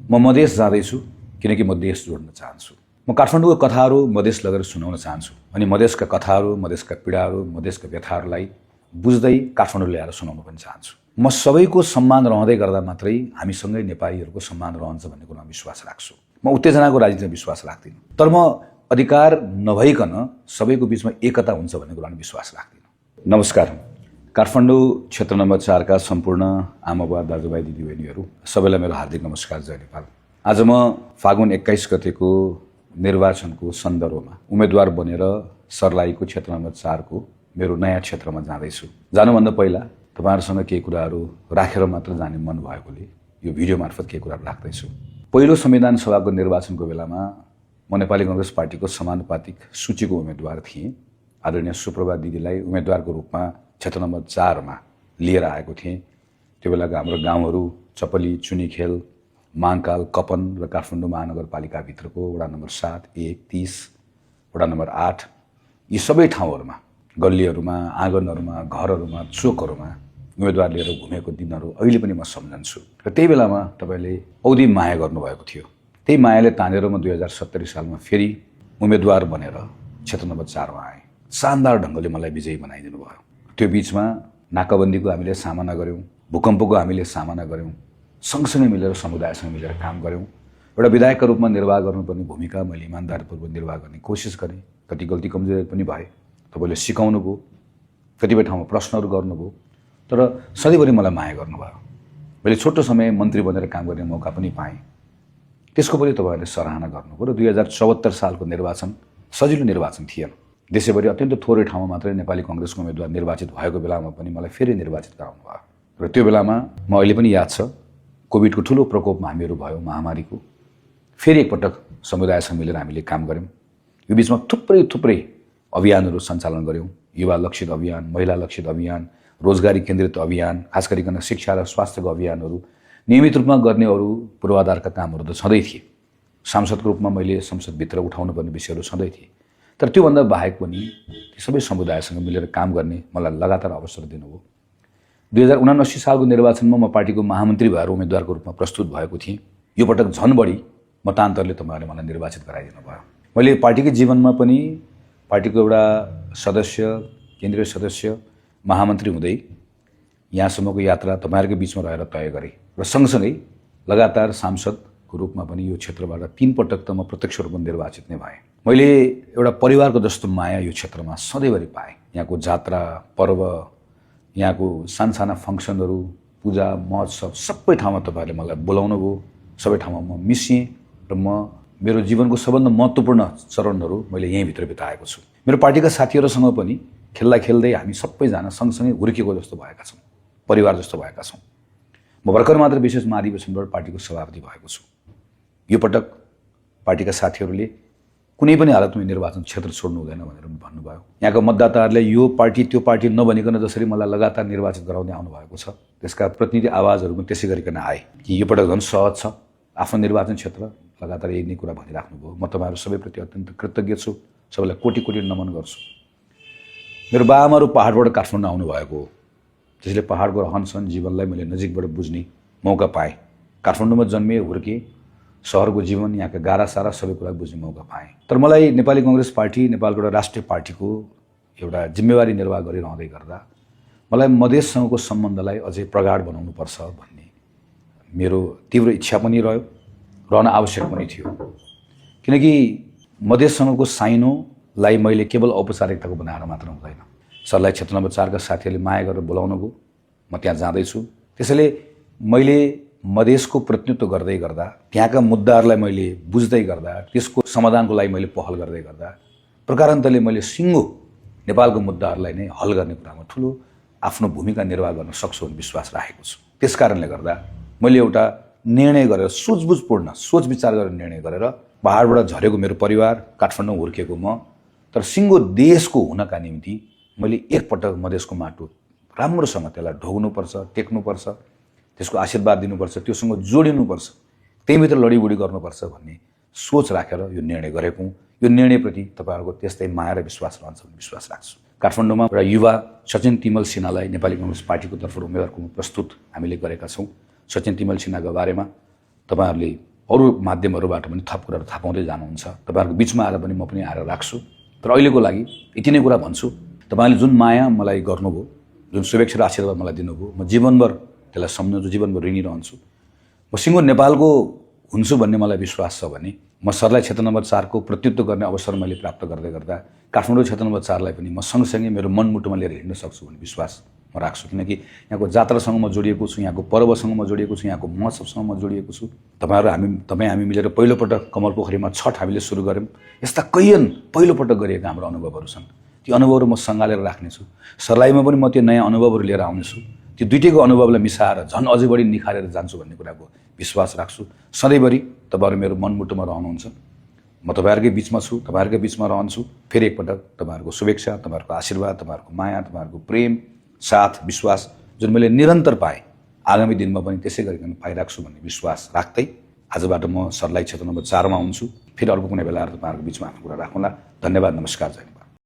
म मधेस जाँदैछु किनकि म देश जोड्न चाहन्छु। म काठमाडौँको कथाहरू मधेस लगेर सुनाउन चाहन्छु अनि मधेसका कथाहरू, मधेसका पीडाहरू, मधेसका व्यथाहरूलाई बुझ्दै काठमाडौँ ल्याएर सुनाउन पनि चाहन्छु। म सबैको सम्मान रहँदै गर्दा मात्रै हामीसँगै नेपालीहरूको सम्मान रहन्छ भन्ने कुरामा विश्वास राख्छु। म उत्तेजनाको राजनीतिमा विश्वास राख्दिनँ, तर म अधिकार नभइकन सबैको बिचमा एकता हुन्छ भन्ने कुरामा विश्वास राख्दिनँ। नमस्कार। काठमाडौँ क्षेत्र नम्बर 4 का सम्पूर्ण आमाबुवा, दाजुभाइ, दिदीबहिनीहरू सबैलाई मेरो हार्दिक नमस्कार। जय नेपाल। आज म फागुन 21 गतेको निर्वाचनको सन्दर्भमा उम्मेदवार बनेर सर्लाहीको क्षेत्र नम्बर 4 को मेरो नयाँ क्षेत्रमा जाँदैछु। जानुभन्दा पहिला तपाईहरुसँग केही कुराहरू राखेर मात्र जाने मन भएकोले यो भिडियो मार्फत केही कुराहरू राख्दैछु। पहिलो संविधान सभाको निर्वाचनको बेलामा म नेपाली कांग्रेस पार्टीको समानुपातिक सूचीको उम्मेदवार थिएँ। आदरणीय सुप्रभा दिदीलाई उम्मेदवारको रूपमा क्षेत्र नम्बर 4 मा लिएर आएको थिएँ। त्यो बेलाको हाम्रो गाउँहरू चपली, चुनीखेल, माङकाल, कपन र काठमाडौँ महानगरपालिकाभित्रको वडा नम्बर 7, 1, 30, वडा नम्बर 8 यी सबै ठाउँहरूमा, गल्लीहरूमा, आँगनहरूमा, घरहरूमा, चोकहरूमा उम्मेदवार लिएर घुमेको दिनहरू अहिले पनि म सम्झन्छु। र त्यही बेलामा तपाईले औधी माया गर्नुभएको थियो। त्यही मायाले तानेर म 2070 सालमा फेरि उम्मेदवार बनेर क्षेत्र नम्बर 4 मा आएँ। शानदार ढङ्गले मलाई विजयी बनाइदिनु भयो। त्यो बीचमा नाकाबन्दीको हामीले सामना गर्यौं, भूकम्पको हामीले सामना गर्यौं, सँगसँगै मिलेर समुदायसँग मिलेर काम गर्यौं। एउटा विधायकका रूपमा निर्वाह गर्नुपर्ने भूमिका मैले इमानदारीपूर्वक निर्वाह गर्ने कोसिस गरेँ। कति गल्ती कमजोरी पनि भए, तपाईले सिकाउनु भयो, कतिपय ठाउँमा प्रश्नहरू गर्नुभयो, तर सधैँभरि मलाई माया गर्नुभयो। मैले छोटो समय मन्त्री बनेर काम गर्ने मौका पनि पाएँ, त्यसको पनि तपाईहरुले सराहना गर्नुभयो। र 2074 सालको निर्वाचन सजिलो निर्वाचन थिएन। देशैभरि अत्यन्त थोरै ठाउँमा मात्रै नेपाली कांग्रेसको उम्मेदवार निर्वाचित भएको बेलामा पनि मलाई फेरि निर्वाचित गराउनु भयो। र त्यो बेलामा म अहिले पनि याद छ, कोभिडको ठूलो प्रकोपमा हामीहरू भयो, महामारीको। फेरि एकपटक समुदायसँग मिलेर हामीले काम गर्यौं। यो बीचमा थुप्रै अभियानहरू सञ्चालन गर्यौं। युवा लक्षित अभियान, महिला लक्षित अभियान, रोजगारी केन्द्रित अभियान, खास गरिकन शिक्षा र स्वास्थ्यको अभियानहरू नियमित रूपमा गर्ने अरू पूर्वाधारका कामहरू त छँदै थिए। सांसदको रूपमा मैले संसदभित्र उठाउनु पर्ने विषयहरू छँदै थिए। तर त्योभन्दा बाहेक पनि ती सबै समुदायसँग मिलेर काम गर्ने मलाई लगातार अवसर दिनुभयो। 2079 सालको निर्वाचनमा म पार्टीको महामन्त्री भएर उम्मेदवारको रूपमा प्रस्तुत भएको थिएँ। यो पटक झन बढी मतान्तरले तपाईहरुले मलाई निर्वाचित गराइदिनु भयो। मैले पार्टीकै जीवनमा पनि पार्टीको एउटा सदस्य, केन्द्रीय सदस्य, महामन्त्री हुँदै यहाँसम्मको यात्रा तपाईहरुकै बीचमा रहेर तय गरेँ र सँगसँगै लगातार सांसदको रूपमा पनि यो क्षेत्रबाट 3 पटक त म प्रत्यक्ष रूपमा निर्वाचित नै भएँ। मैले एउटा परिवारको जस्तो माया यो क्षेत्रमा सधैँभरि पाएँ। यहाँको जात्रा, पर्व, यहाँको सानसाना फंक्सनहरू, पूजा, महोत्सव सबै ठाउँमा तपाईहरुले मलाई बोलाउनु भयो। सबै ठाउँमा म मिसिएँ र मेरो जीवनको सबभन्दा महत्त्वपूर्ण चरणहरू मैले यही भित्र बिताएको छु। मेरो पार्टीका साथीहरूसँग पनि खेल्दा खेल्दै हामी सबैजना सँगसँगै हुर्केको जस्तो भएका छौँ, परिवार जस्तो भएका छौँ। म भर्खर मात्र विशेष महाधिवेशनबाट पार्टीको सभापति भएको छु। यो पटक पार्टीका साथीहरूले कुनै पनि हालतमा निर्वाचन क्षेत्र छोड्नु हुँदैन भनेर भन्नुभयो। यहाँका मतदाताहरूले यो पार्टी त्यो पार्टी नभनिकन जसरी मलाई लगातार निर्वाचित गराउँदै आउनु भएको छ, त्यसका प्रतिनिधि आवाजहरू पनि त्यसै गरिकन आए कि यो पटक झन् सहज छ, आफ्नो निर्वाचन क्षेत्र, लगातार यही नै कुरा भनिराख्नुभयो। म तपाईहरु सबैप्रति अत्यन्त कृतज्ञ छु। सबैलाई कोटी नमन गर्छु। मेरो बाआमाहरू पहाडबाट काठमाडौँ आउनु भएको हो, त्यसले पहाडको रहनसहन जीवनलाई मैले नजिकबाट बुझ्ने मौका पाएँ। काठमाडौँमा जन्मिए, हुर्के, शहरको जीवन, यहाँका गारासारा सबै कुरा बुझ्ने मौका पाएँ। तर मलाई नेपाली कांग्रेस पार्टी, नेपालको एउटा राष्ट्रिय पार्टीको एउटा जिम्मेवारी निर्वाह गरिरहँदै गर्दा मलाई मधेससँगको सम्बन्धलाई अझै प्रगाढ बनाउनुपर्छ भन्ने मेरो तीव्र इच्छा पनि रह्यो, रहन आवश्यक पनि थियो। किनकि मधेससँगको साइनोलाई मैले केवल औपचारिकताको बनाएर मात्र हुँदैन। सर्लाही क्षेत्र नम्बर 4 का साथीहरूले माया गरेर बोलाउनु भयो, म त्यहाँ जाँदैछु। त्यसैले मैले मधेसको प्रतिनिधित्व गर्दै गर्दा, त्यहाँका मुद्दाहरूलाई मैले बुझ्दै गर्दा, त्यसको समाधानको लागि मैले पहल गर्दै गर्दा प्रकारान्तरले मैले सिङ्गो नेपालको मुद्दाहरूलाई नै हल गर्ने कुरामा ठूलो आफ्नो भूमिका निर्वाह गर्न सक्छु भन्ने विश्वास राखेको छु। त्यसकारणले गर्दा मैले एउटा निर्णय गरेर, सूझबुझपूर्ण सोच विचार गरेर निर्णय गरेर पहाडबाट झरेको मेरो परिवार, काठमाडौँ हुर्केको म, तर सिङ्गो देशको हुनका निम्ति मैले एकपटक मधेसको माटो राम्रोसँग त्यसलाई ढोग्नुपर्छ, टेक्नुपर्छ, त्यसको आशीर्वाद दिनुपर्छ, त्योसँग जोडिनुपर्छ, त्यहीभित्र लडीबुडी गर्नुपर्छ भन्ने सोच राखेर यो निर्णय गरेको। यो निर्णयप्रति तपाईहरुको त्यस्तै माया र विश्वास रहन्छ भन्ने विश्वास राख्छु। काठमाडौँमा एउटा युवा सचिन तिमल सिन्हालाई नेपाली कांग्रेस पार्टीको तर्फबाट उम्मेदवारको प्रस्तुत हामीले गरेका छौँ। सचिन तिमल सिन्हाको बारेमा तपाईहरुले अरू माध्यमहरूबाट पनि थप कुराहरू थाहा पाउँदै जानुहुन्छ। तपाईँहरूको बिचमा आएर पनि म पनि आएर राख्छु। तर अहिलेको लागि यति नै कुरा भन्छु, तपाईँले जुन माया मलाई गर्नुभयो, जुन शुभेच्छा र आशीर्वाद मलाई दिनुभयो, म जीवनभर त्यसलाई सम्झन्छु, जीवनभर ऋणी रहन्छु। म सिङ्गो नेपालको हुन्छु भन्ने मलाई विश्वास छ भने म सर्लाही क्षेत्र नम्बर 4 को प्रतिनिधित्व गर्ने अवसर मैले प्राप्त गर्दै गर्दा काठमाडौँ क्षेत्र नम्बर 4 लाई पनि म सँगसँगै मेरो मनमुटुमा लिएर हिँड्न सक्छु भन्ने विश्वास म राख्छु। किनकि यहाँको जात्रासँग म जोडिएको छु, यहाँको पर्वसँग म जोडिएको छु, यहाँको महोत्सवसँग म जोडिएको छु। तपाईँ हामी मिलेर पहिलोपटक कमलपोखरीमा छठ हामीले सुरु गऱ्यौँ। यस्ता कैयन पहिलोपटक गरिएका हाम्रो अनुभवहरू छन्। ती अनुभवहरू म सँगालेर राख्नेछु। सर्लाहीमा पनि म त्यो नयाँ अनुभवहरू लिएर आउनेछु। त्यो दुईटैको अनुभवलाई मिसाएर झन् अझै बढी निखारेर जान्छु भन्ने कुराको विश्वास राख्छु। सधैँभरि तपाईँहरू मेरो मनमुटुमा रहनुहुन्छ। म तपाईँहरूकै बिचमा छु, तपाईँहरूकै बिचमा रहन्छु। फेरि एकपटक तपाईँहरूको शुभेच्छा, तपाईँहरूको आशीर्वाद, तपाईँहरूको माया, तपाईँहरूको प्रेम, साथ, विश्वास जुन मैले निरन्तर पाएँ, आगामी दिनमा पनि त्यसै गरिकन पाइराख्छु भन्ने विश्वास राख्दै आजबाट म सर्लाही क्षेत्र नम्बर 4 मा हुन्छु। फेरि अर्को कुनै बेला तपाईँहरूको बिचमा आफ्नो कुरा राखौँला। धन्यवाद, नमस्कार।